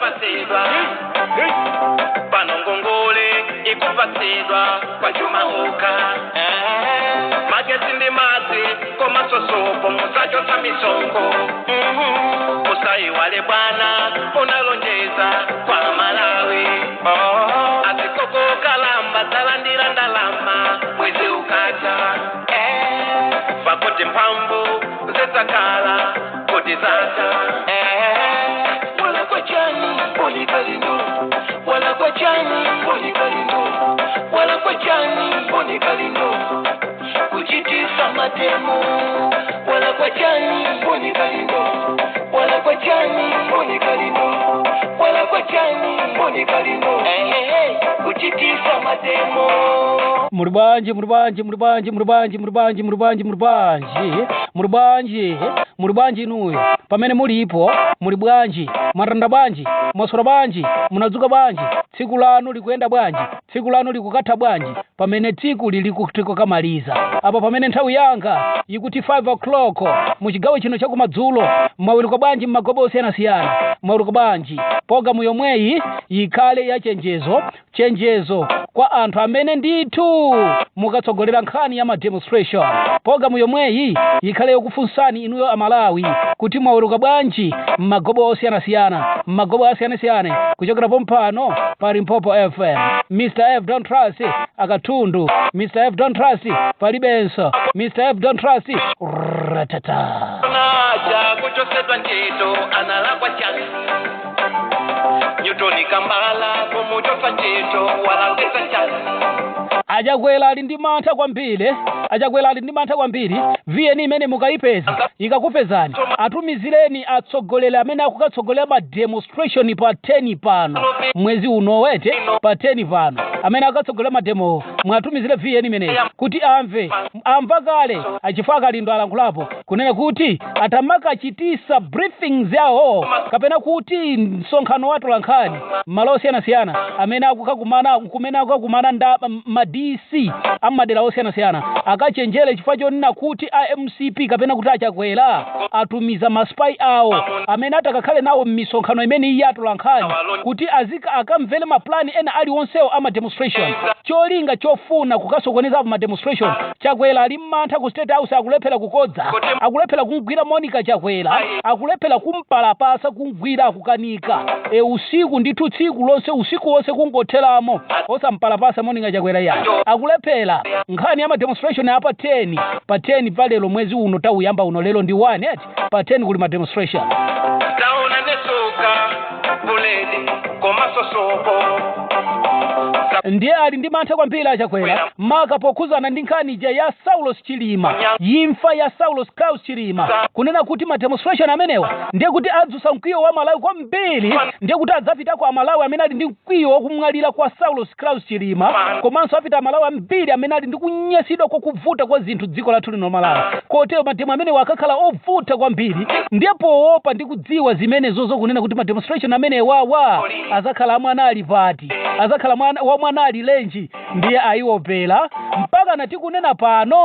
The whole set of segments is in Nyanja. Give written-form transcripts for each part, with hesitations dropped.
Anapatsidwa pano ngongole ikupatsidwa kwa chuma uka magetsi ndi madzi komanso sopo musachotsa misonkho. Musaiwale bwana unalonjeza kwa Malawi azikoko kalamba zalandira ndalama mwezi ukatha, pakuti mphamvu zidzakhala kuti zatha. Walakwa chani Bon Kalindo? Walakwa chani Bon Kalindo? Walakwa chani Bon Kalindo kuchitisa mademo? Walakwa chani Bon Kalindo? Walakwa chani Bon Kalindo? Walakwa chani Bon Kalindo? Hey, hey, hey, kuchitisa mademo. Muli bwanji? Muli bwanji? Muli bwanji? Muli bwanji? Muli bwanji? Muli bwanji? Muli bwanji? Muli bwanji? Muli bwanji inuyo pamene mulipo? Muli bwanji? Mwatanda bwanji? Mwaswera bwanji? Munadzuka bwanji? Tsiku lanu likuyenda bwanji? Tsiku lanu likukatha bwanji pamene tsiku lili kukamaliza apa, pamene nthawi yanga ikuti 5 o'clock muchigawo chino chakumadzulo? Mwaweruka bwanji mmagobo osiyanasiyana? Mwaweruka bwanji? Pologalamu yomweyi ikhale ya chenjezo, chenjezo kwa anthu amene ndithu mukatsogolera nkhani ya ma demonstration. Pologalamu yomweyi ikhale yokufunsani inuyo Amalawi kuti mwaweruka bwanji mmagobo osiyanasiyana, mmagobo asiyanasiyana, kuchokera pompano pa Limpopo FM. Mr F Don't Trust akatundu, Mr F Don't Trust palibenso, Mr F Don't Trust ratata. Naja kuchosedwa ntchito analakwa chani? Newton Kambala kumuchosa ntchito walakwitsa chani? Achakwera ali ndi mantha kwambiri. Achakwera ali ndi mantha kwambiri. VN imene mukayipeza, ikakupezani, atumizireni atsogoleri amene akukatsogolera ma demonstration pa 10 pano mwezi uno wete, pa 10 pano amene akatsogolera mademo, mwatumizire VN imeneyi kuti amve. Amva kale achifukwa Kalindo alankhulapo kunena kuti atamakachitisa briefings yawo kapena kuti msonkhano wa atolankhani malo osiyanasiyana amene akukakumana, kumene akukakumana nda ma DC amadera osiyanasiyana, akachenjere chifukwa chonena kuti a MCP kapena kuti Achakwera atumiza ma spy awo amene atakakhale nawo m'misonkhano imene iye atolankhani kuti azika akamvere maplani ena aliwonsewo ama demonstration, cholinga chofuna kukasokonezapo ma demonstration. Chakwera ali mmantha ku State House, akulephera kukodza, akulephera kumgwira Monica Chakwera, akulephera kumpalapasa, kumgwira akukanika. Usiku ndithu, tsiku lonse, usiku wonse kungotheramo osampalapasa Monica Chakwera ya, akulephera. Nkhani ya ma demonstration apa 10, pa 10 palero mwezi uno tauyamba uno, lero ndi 1 eti, pa 10 kuli ma demonstration. Taona nesuka buledi komanso sopo. Ndiye ali ndi mantha kwambiri Achakwera, maka pokhuzana ndi nkhani ija ya Saulos Chilima, imfa ya Saulos Klaus Chilima, kunena kuti ma demonstration amenewa ndiye kuti adzusa mkwiyo wa Malawi kwambiri, ndiye kuti adzapitako Amalawi amene ali ndi mkwiyo wakumwalira kwa Saulos Klaus Chilima, komanso apita Amalawi ambiri amene ali ndi kunyasidwa kwakuvuta kwa zinthu dziko lathu lino Malawi. Kotero mademo amenewa akakhala ovuta kwambiri. Ndiye poopa ndi kudziwa zimene zozo kunena kuti ma demonstration amenewawa azakhala amwana ali pati, azakhala wa mwana ali lenji, ndiye ayiopera mpaka nati kunena pano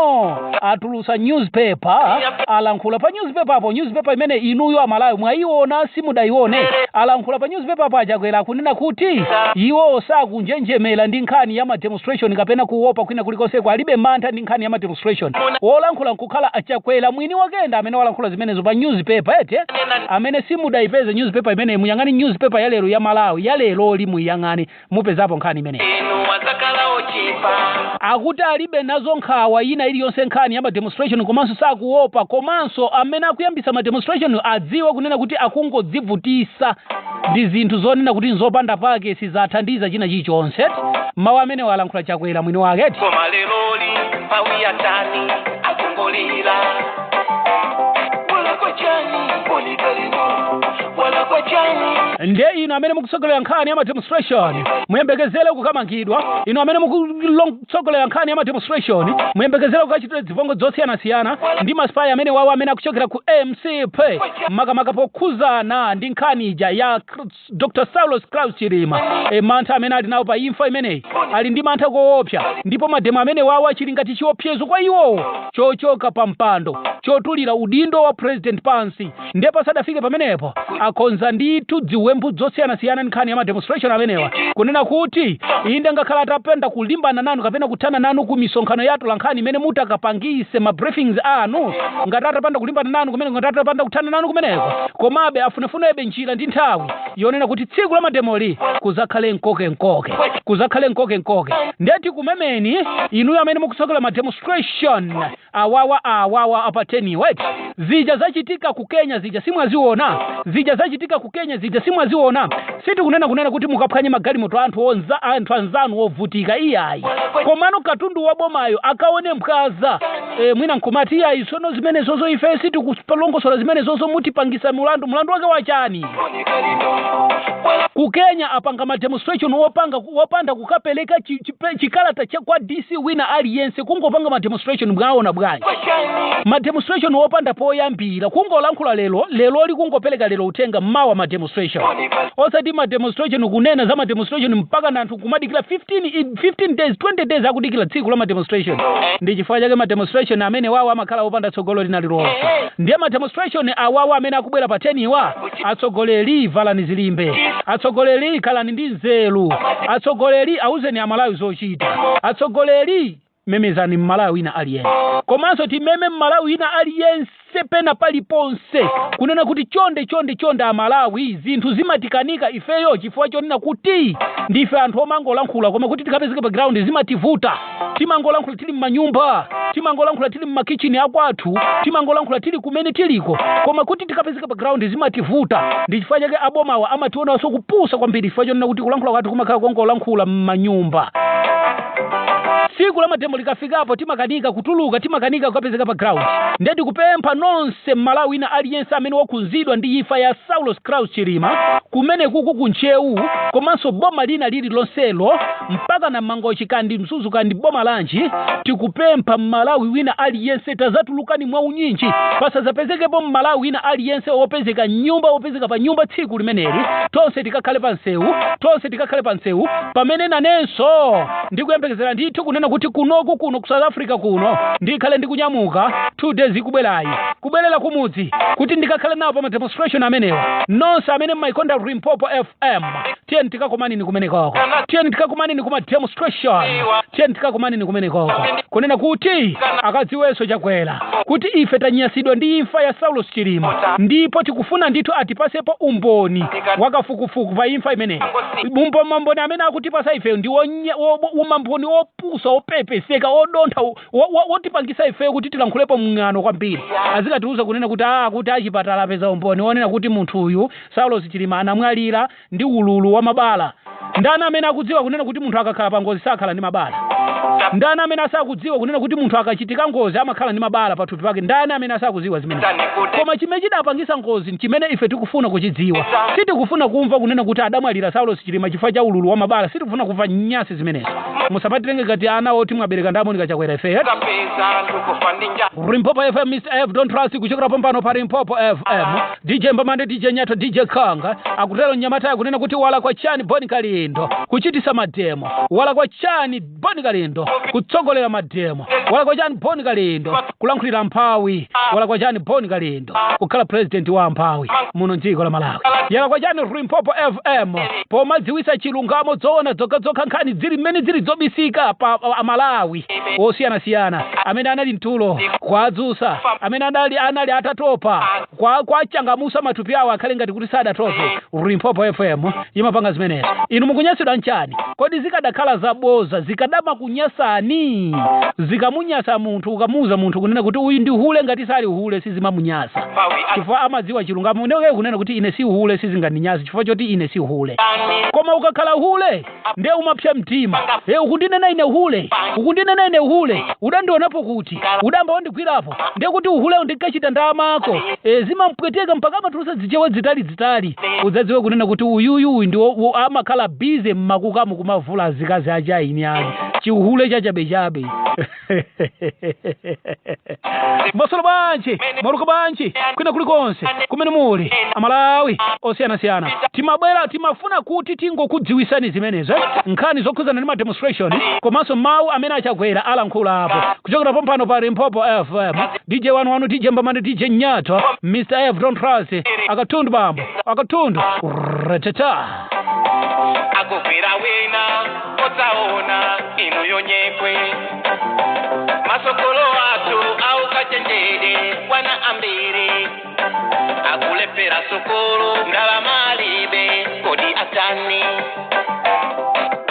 atulusa newspaper, alankhula pa newspaper apo. Newspaper imene inuyo Amalawi mwayiona, simudayione? Alankhula pa newspaper apo Achakwera kunena kuti iwo sakunjenjemera ndi nkhani ya ma demonstration kapena kuopa kwina kulikonseko, alibe mantha ndi nkhani ya ma demonstration. Wolankhula nkukhala Achakwera mwini wakenda amene walankhula zimenezo pa newspaper ete. Amene simudayipeze newspaper imene, muyang'ane newspaper ya lero ya Malawi, ya leroli, muyang'ane, mupezapo nkhani imeneyi. Inu wazakhala ochipa. Akuti alibe nazo nkhawa ina iliyonse nkhani ya ma demonstration, komanso sakuopa, komanso amene akuyambisa ma demonstration adziwe kunena kuti akungodzivutisa ndi zinthu zonena kuti nzopanda pake, sizathandiza china chilichonse. Mawu amene walankhula Chakwera mwini wake. Koma leroli mphawi yatani akungolira? Walakwa chani Bon Kalindo? Walakwa chani? Ndiye inu amene mukutsogolera nkhani ya ma demonstration, muyembekezere kukamangidwa. Inu amene mukutsogolera nkhani ya ma demonstration, muyembekezere kukachitira zipongwe zosiyanasiyana ndi ma spy amene wawo amene akuchokera ku MCP, makamaka pokhuzana ndi nkhani ija ya Dr Saulos Klaus Chilima. Mantha amene ali nawo pa imfa imeneyi, ali ndi mantha koopsa, ndipo mademo amene wawo achili ngati chiopsezo kwa iwowo chochoka pa mpando, chotulira udindo wa president pansi. Ndiye pasadafike pamenepo akonza ndithu dziwembu zosiyanasiyana nkhani ya ma demonstration amenewa, kunena kuti inde, ngakhala atapenda kulimbana nanu kapena kuthana nanu ku misonkhano yathu la nkhani imene mutakapangise ma briefings anu, ngati atapanda kulimbana nanu kumeneko, ngati atapanda kuthana nanu kumeneko, komabe afunefunebe njira ndi nthawi yonena kuti tsiku la ma demoli kuzakhale nkokenkoke, kuzakhale nkokenkoke. Ndeti kumemeni inuyo amene mukutsogolera ma demonstration awawa awawa apateniwe. Zija zachitika ku Kenya zija simwaziona? Zija zachitika ku Kenya zija simwaziona? Sitikunena kunena kuti mukaphwanye magalimoto anthu onza, anthu anzanu ovutika, iyayi, komano katundu wa bomayo akaone mphwaza. Mwina nkumati, iyayi, sono zimene zozo ife sitikulongosola zimene zozo, mutipangisa mulandu. Mulandu wake wachani? Ku Kenya apanga ma demonstration wopanga wopanda kukapereka chikalata cha kwa DC wina aliyense, kungopanga ma demonstration. Mwaona bwanji ma demonstration wopanda poyambira? Kungolankhula lero, leloli kungopereka lero uthenga, mmawa ma demonstration. Osati ma demonstration, kunena za ma demonstration mpaka na anthu kumadikira 15 days, 20 days, akudikira tsiku la ma demonstration. Ndi chifukwa chake ma demonstration amene wawo amakhala opanda tsogolo lina lilonse. Ndiye ma demonstration awawo amene akubwera pa 10 wa, atsogoleri, valani zilimbe. Atsogoleri, khalani ndi nzeru. Atsogoleri, auzeni Amalawi zochita. Atsogoleri, memezani Mmalawi wina aliyense, komanso timeme Mmalawi wina aliyense pena paliponse, kunena kuti chonde, chonde, chonde Amalawi, zinthu zimatikanika ifeyo chifukwa chonena kuti ndife anthu omangolankhula, koma kuti tikapezeke pa ground zimativuta. Timangolankhula tili mmanyumba, timangolankhula tili mmakichini akwathu, timangolankhula tili kumene tiliko, koma kuti tikapezeke pa ground zimativuta. Ndi chifukwa chake abomawa amationanso kupusa kwambiri, chifukwa chonena kuti kulankhula kwathu kumakhala kongolankhula mmanyumba. Tsiku la ma demo likafikapo timakanika kutuluka, timakanika kukapezeka pa ground. Ndiye tikupempha nonse Mmalawi wina aliyense amene wakhuzidwa ndi imfa ya Saulos Klaus Chilima, kumene kuku kuntchewu komanso boma lina lililonselo, mpaka na Mangochi kandi Mzuzu kandi boma lanji, tikupempha Mmalawi wina aliyense, tazatulukani mwaunyinji. Pasazapezekepo Mmalawi wina aliyense wopezeka nyumba, wopezeka pa nyumba tsiku limeneli. Tonse tikakhale pa msewu, tonse tikakhale pa msewu. Pamene nanenso ndikuyembekezera ndithu kunena kuti kunoku kuno ku South Africa kuno ndikhale ndikunyamuka 2 days ikubwerayi, kubwerera kumudzi kuti ndikakhale nawo pa ma demonstration amenewa. Nonse amene mmayikonda Limpopo FM, tiyeni tikakumanini kumenekoko, tiyeni tikakumanini kuma demonstration, tiyeni tikakumanini kumenekoko, kunena kuti akadziwenso Chakwera kuti ife tanyasidwa ndi imfa ya Saulos Chilima, ndipo tikufuna ndithu atipasepo umboni wakafukufuku pa imfa imeneyi. Mamboni amene akutipasa ife ndi mamboni opusa, opepeseka, odontha, wotipangisa ifeyo kuti tilankhulepo mng'ano kwambiri. Azikatiuza kunena kuti kuti achipatala apeza umboni wonena kuti munthu uyu Saulos Chilima anamwalira ndi ululu wa mabala. Ndani amene akudziwa kunena kuti munthu akakhala pa ngozi sakhala ndi mabala? Ndani amene asakudziwa kunena kuti munthu akachitika ngozi amakhala ndi mabala pathupi pake? Ndani amene asakudziwa zimenezi? Koma chimene chidapangisa ngozi chimene ife tikufuna kuchidziwa. Sitikufuna kumva kunena kuti adamwalira Saulos Chilima chifukwa cha ululu wa mabala. Sitikufuna kumva nyasi zimenezo. Musapatitenge ngati ana oti mwabereka ndi amonika Chakwera ife. Kapeza anthu kufa ndi njala. Limpopo FM, Mr F Don't Trust, kuchokera pompano pa Limpopo FM. DJ Mbamande, DJ Nyato, DJ Kanga akutero. Mnyamata akunena kuti wala kwa chani Boni Kalindo kuchitisa ma demo? Wala kwa chani Boni Kalindo kutsogolera ma demo? Wala kwa chani Boni Kalindo kulankhulira mphawi? Wala kwa chani Boni Kalindo kukhala president wa mphawi muno mdziko la Malawi? Yala kwa chani Limpopo FM pomadziwisa chilungamo, zoona zokhazokha, nkhani zili mmene zili zobisika pa Amalawi osiyanasiyana amene anali mtulo kwadzusa, amene anali atatopa kwachangamusa matupi awo akhale ngati kuti sadatope? Limpopo FM imapanga zimenezo. Inu mukunyasidwa nchani? Kodi zikadakhala zaboza zikadama kunyasani? Zikamunyasa munthu, ukamuuza munthu kunena kuti uyu ndi hule, ngati sali hule sizimamunyasa chifukwa amadziwa chilungamo. Neweke kunena kuti ine si hule, sizingandinyase chifukwa choti ine si hule. Koma ukakhala hule ndiye umapsya mtima. E, ukundinena ine hule, ukundinena ine hule, udandionapo kuti udamba wandigwirapo? Ndiye kuti uhule ndikachita ndamako. E, zimampweteka mpaka amatulusa zichewa zitali zitali. Udzadziwe kunena kuti uyuyu uyu ndi amakhala busy mmakukamu kumavula azikazi achaini ake, chiuhule. chachabechabe. Mwaswera bwanji, mwaluka bwanji, kwina kulikonse kumene muli Amalawi osiyanasiyana. Timabwera, timafuna kuti tingokudziwisani zimenezo, eh? Nkhani zokhuzana ndi ma demonstration komanso mawu amene aChakwera alankhula apo. Kuchokera pompano pa Limpopo FM, DJ wanu wanu, DJ Mbamani, DJ Nyato, Mr F Don't Trust, akatundu bambo akatundu reteta. Akugwira wina otsaona inu yonyekwe masokolo athu aukachenjede wana ambiri akulepera sukulu ndalama alibe kodi atani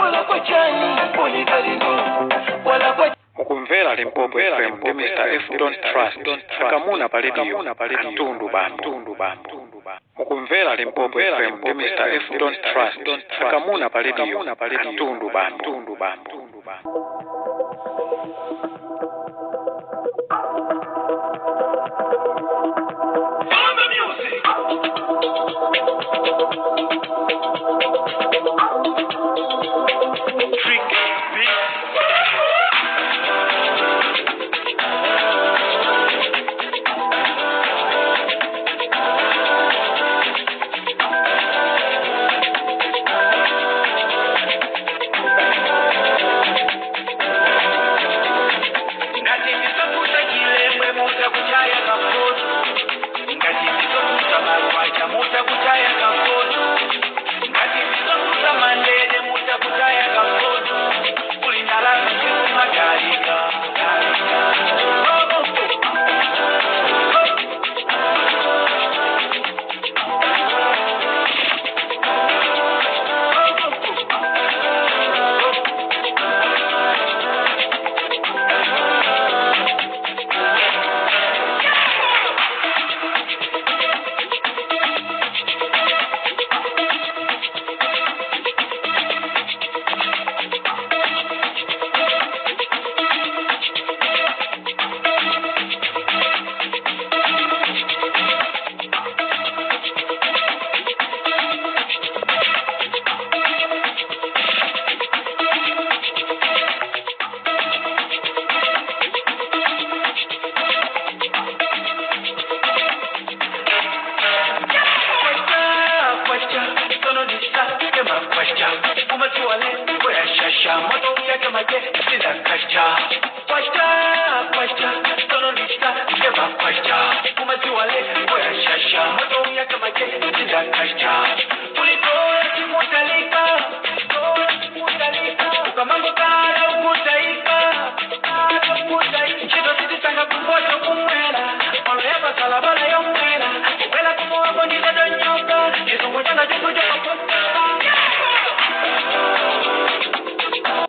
Wala kwa chani Boni Kalindo wala kwa Mukumvera Limpopo FM ndi Mr F Don't Trust akamuna pa radio katundu bambo. Mukumvera Limpopo FM ndi Mr F Don't Trust akamuna pa radio katundu bambo. Ngati ndizokuta chilembwe muta kuchaya kafoto, ngati ndizokuta magwacha muta kuchaya kafoto, ngati ndizokuta mandede muta kuchaya kafoto, kulindalama chikumagalika. Oh, oh, oh.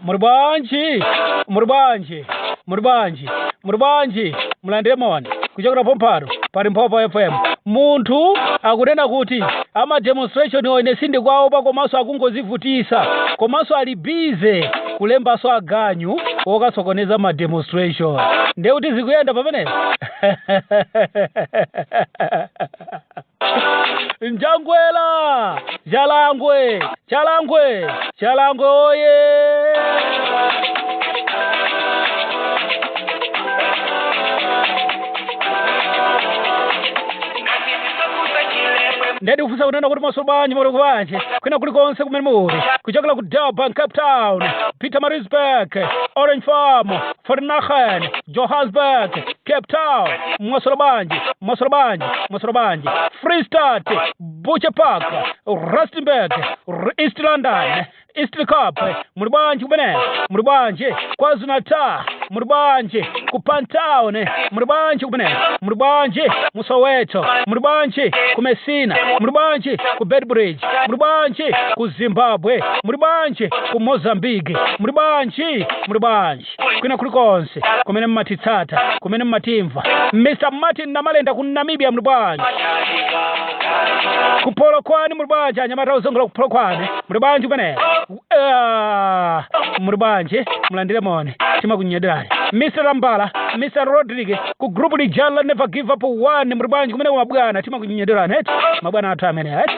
Muli bwanji, muli bwanji, muli bwanji, muli bwanji? Mulandire moni kuchokera pompano pa Limpopo FM. Munthu akunena kuti ama demonstration ine sindikwaopa, komanso akungozivutisa, komanso ali busy kulembaso aganyu wokasokoneza ma demonstration. Ndiye kuti zikuyenda pamenepo. Njangwela Jalangwe, Chalangwe, Chalangwe oye! Ngati ndizokuta chilembwe. Ndedi kufunsa kunena kuti mwaswera bwanji, muli bwanji kwina kulikonse kumene muli, kuchokera ku Durban, Cape Town, Pietermaritzburg, Orange Farm, Vereeniging, Johannesburg, Cape Town, mwaswera bwanji, mwaswera bwanji, mwaswera bwanji? Free State, Butcher Park, Rustenburg, East London, East Cape, muli bwanji kumene? Muli bwanji KwaZulu Natal? Muli bwanji ku Pantown? Muli bwanji kumene? Muli bwanji mu Soweto? Muli bwanji ku Messina? Muli bwanji ku Beitbridge? Muli bwanji ku Zimbabwe? Muli bwanji ku Mozambique? Muli bwanji, muli bwanji kwina kulikonse kumene mmatitsata, kumene mmatimva? Mr Martin Namalenda ku Namibia, muli bwanji? Ku Polokwane muli bwanji? Anyamata ozongola ku Polokwane, muli bwanji kumene? Muli bwanji? Mulandire moni, timakunyadirani. Mr Rambala, Mr Rodriguez ku group lijala Never Give Up One, muli bwanji kumene mabwana? Timakunyadirani eti, mabwana athu amene eti.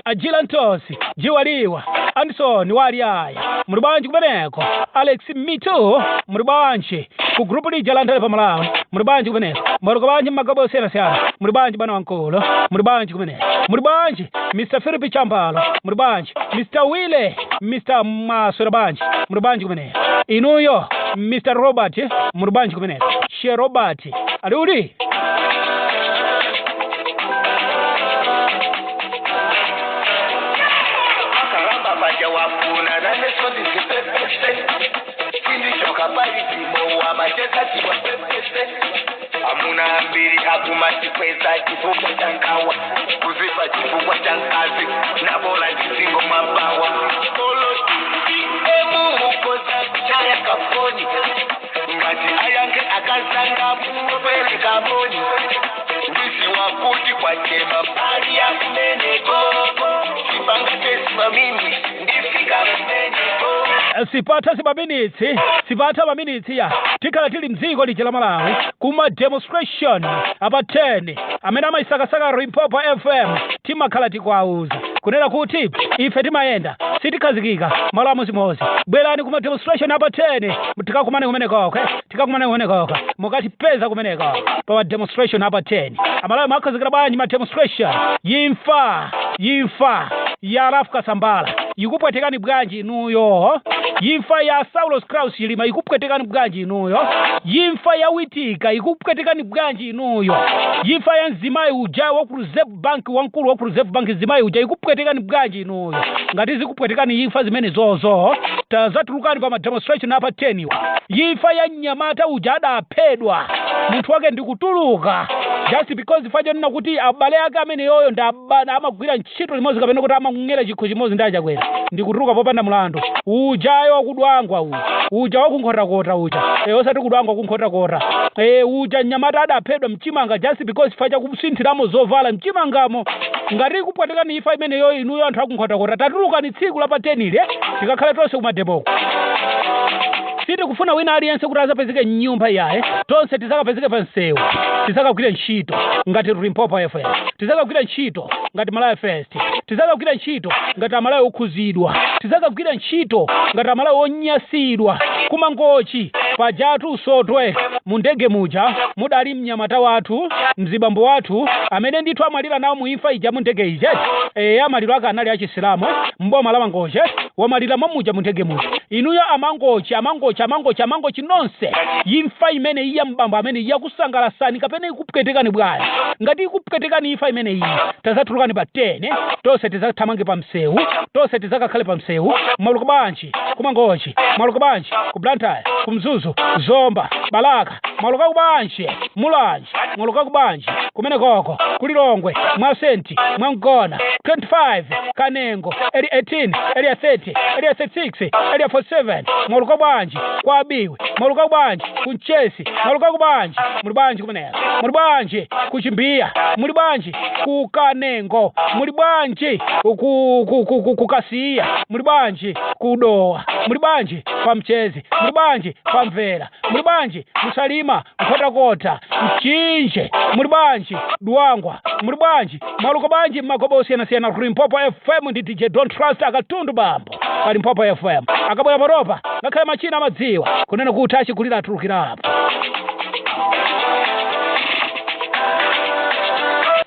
Ajila Ntosi Jiwaliwa Anderson Waliaya, muli bwanji kumeneko? Alex Mito, muli bwanji ku grupu lija la Nthale pa Malawi? Muli bwanji kumeneko? Mwaluka bwanji mmagawo osiyanasiyana? Muli bwanji bwana wankulu? Muli bwanji kumeneko? Muli bwanji Mr. Philip Chambalo? Muli bwanji Mr. Wile, Mr. Maswera bwanji? Muli bwanji kumeneko inuyo? Mr. Robert, muli bwanji kumeneko? She Robert aliuli. Akaramba baja wafuna naneso ndizipepese sindichoka palizimo wamacheza tiwapepese amuna ambiri akumatikweza chifukwa cha nkawa kuzipa chifukwa cha nkazi nabola ndizingo mabawa olotiemumukoza chaya kafoni ngati ayange akazanga mupereka moni ndisiwa kuti kwachema mbali ya kumeneko sipanga tesima mimi ndifika kumeneko. Sipatha simaminitsi, sipatha maminitsi ya tikhala tili mdziko lija la Malawi kuma demonstration apa 10. Amene amayisakasaka Limpopo FM, timakhala tikuwauza kunena kuti ife timayenda, sitikhazikika malo amozimozi. Bwerani kuma demonstration apa 10, tikakumane kumenekoko, tikakumane kumenekoko, mukatipeza kumeneko pa demonstration apa 10. Amalawi, mwakhazikira bwanji ma demonstration? Imfa ya Ralph Kasambara ikupwetekani bwanji inuyo? Imfa ya Saulos Klaus Chilima ikupwetekani bwanji inuyo? Imfa ya Witika ikupwetekani bwanji inuyo? Imfa ya mzimayi uja wa ku Reserve Bank, wamkulu wa ku Reserve Bank, mzimayi uja, ikupwetekani bwanji inuyo? Ngati zikupwetekani imfa zimene zozo, tazatulukani pa ma demonstration apa 10 iwa. Imfa ya mnyamata uja adaphedwa, munthu wake ndikutuluka just because fachonena kuti abale ake amene yoyo ndi amagwira ntchito limodzi kapena kuti amamng'era chikho chimodzi ndi aChakwera, ndikutuluka popanda mlandu. Ujayo wakudwangwa uja, uja wakunkhotakota uja, osati kudwangwa, kunkhotakota, uja mnyamata adaphedwa mchimanga just because fa chakusinthiramo zovala mchimangamo. Ngati ikupwetekani imfa imeneyo inuyo anthu akunkhotakota, tatulukani tsiku la pa 10 ile, tikakhale tonse kumademoko. Sitikufuna wina aliyense kuti azapezeke mnyumba iyaye. Tonse tizakapezeke pa msewu, tizakagwira ntchito ngati Limpopo FM, tizakagwira ntchito ngati Malawi First, tizakagwira ntchito ngati Amalawi okhuzidwa, tizakagwira ntchito ngati Amalawi onyasidwa. Kumangochi pajatu usotwe mu ndege muja mudali mnyamata wathu, mzibambo wathu amene ndithu amalira nawo muimfa ija mu ndege ija. Amaliro ake anali achisilamu, mboma la Mangochi, wamalira mwamuja mu ndege muja. Inuyo amangochi, amangochi, amangochi, amangochi nonse, imfa imene iya mbambo amene iyakusangalasani kapena ikupwetekani bwanji? Ngati ikupwetekani imfa imene iyi, tazatulukani pa 10, tonse tizathamange pa msewu, tonse tizakakhale pa msewu. Mwaluka bwanji kumangochi? Mwaluka bwanji ku Blantyre, kumzuzu, Zomba, Balaka? Mwaluka kubwanji Mulanje? Mwaluka kubwanji kumenekoko kulilongwe, mwasenti mwamgona 25, Kanengo, Area 18, Area 30, Area 36, Area 47? Mwaluka bwanji kwa Abiwe? Mwaluka bwanji kunchesi? Mwaluka kubwanji? Muli bwanji kumeneko? Muli bwanji kuchimbiya? Muli bwanji ku Kanengo? Muli bwanji ku Kasiya? Muli bwanji ku Dowa? Muli bwanji pa Mchezi? Muli bwanji pa Mvera? Muli bwanji Musalima, Nkhotakota, Mchinje? Muli bwanji Dwangwa? Muli bwanji? Mwaluka bwanji mmagobo osiyanasiyana? Limpopo FM ndi DJ Don't Trust, akatundu bambo pa Limpopo FM. Akabwera panopa, ngakhale machina amadziwa kunena kuti achikulira atulukirapo.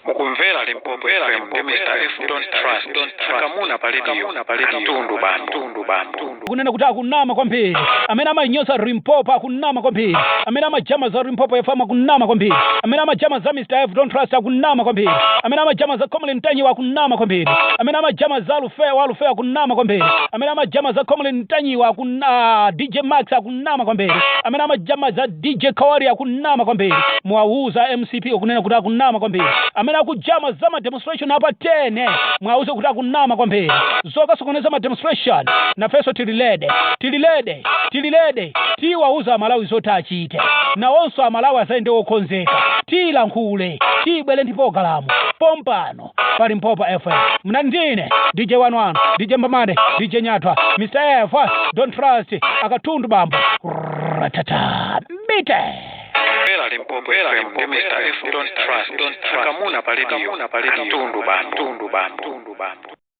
Mukumvera Limpopo FM ndi Mr F Don't Trust akamuna pa radio, katundu bambo. Kunena kuti akunama kwambiri amene amanyoza Limpopo, akunama kwambiri amene amajama za Limpopo FM, akunama kwambiri amene amajama za Mr F Don't Trust, akunama kwambiri amene amajama za Comrade Ntanyiwa, akunama kwambiri amene amajama za Lufeya wa Lufeya, akunama kwambiri amene amajama za Comrade Ntanyiwa, DJ Max, akunama kwambiri amene amajama za DJ Kawari, akunama kwambiri. Mwauza MCP kunena kuti akunama kwambiri amene akujama za ma demonstration apa 10. Mwauze kuti akunama kwambiri zokasokoneza ma demonstration. Nafenso tili ready, tili ready, tili ready. Tiwauza Amalawi zoti achite, nawonso Amalawi azayende wokonzeka. Tilankhule, tibwere ndi pologalamu pompano pa Limpopo FM. Mnali ndine DJ wanu, DJ Mbamande, DJ Nyatwa, Mr F Don't Trust, akatundu bambo, ratata mbite. Mvera Limpopo FM ndi Mr F Don't Trust akamuna pa radio, katundu bambo.